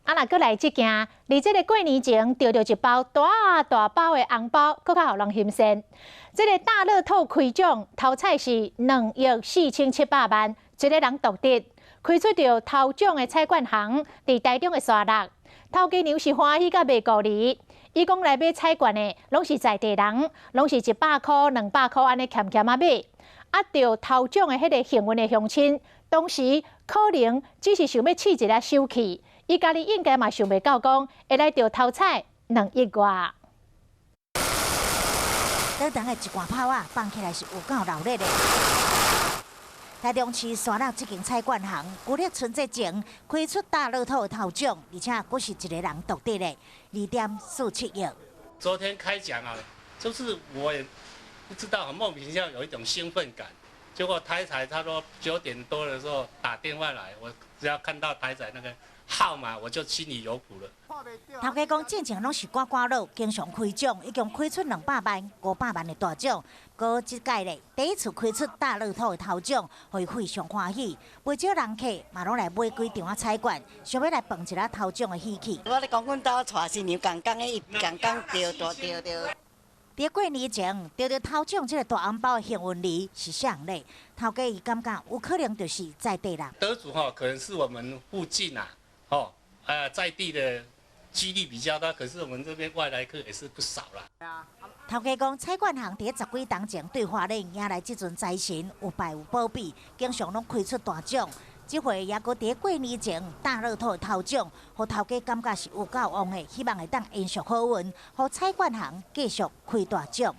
啊，若閣來這件，佇這个過年前著著一包大大包的紅包，閣較予人欣羨。這个大樂透開獎，頭彩是2億4700萬，一个人獨得，開出著頭獎的彩券行，佇台中的沙鹿，頭家娘是歡喜甲袂顧離。伊講來買彩券的，攏是在地人，攏是100箍、200箍按呢儉儉仔買。啊，著頭獎的彼个幸運的鄉親，當時可能只是想欲試一下手氣。伊家己應該嘛想袂到，講會來著頭彩2億外。倒轉的一罐炮仔放起來是有夠熱鬧的。台中市沙鹿這間彩券行，舊曆春節前開出大樂透的頭獎，而且閣是一个人獨得的2.47億。昨天開獎啊，就是我也不知道，莫名其妙有一種興奮感。結果台彩差不多9點多的時候打電話來，我只要看到台彩那個號碼，我就心裡有譜了。頭家講，進前攏是刮刮樂，經常開獎，一共開出200萬、500萬的大獎。閣這屆咧，第一次開出大樂透的頭獎，予伊非常歡喜。袂少人客嘛攏來買幾張仔彩券，想欲來碰一下頭獎的喜氣。我咧講，阮兜娶新娘仝工的，伊仝工著大著著。佇過年前著著頭獎這个大紅包的幸運兒是啥人咧？頭家伊感覺有可能就是在地人。得主吼，可能是我們附近啊，吼，在地的幾率比較大，可是我們這邊外來客也是不少啦。頭家講，彩券行佇十幾冬前對花蓮迎來這尊財神有拜有保庇，經常攏開出大獎。這回也閣佇過年前大樂透頭獎，予頭家感覺是有夠旺的，希望會當延續好運，予彩券行繼續開大獎。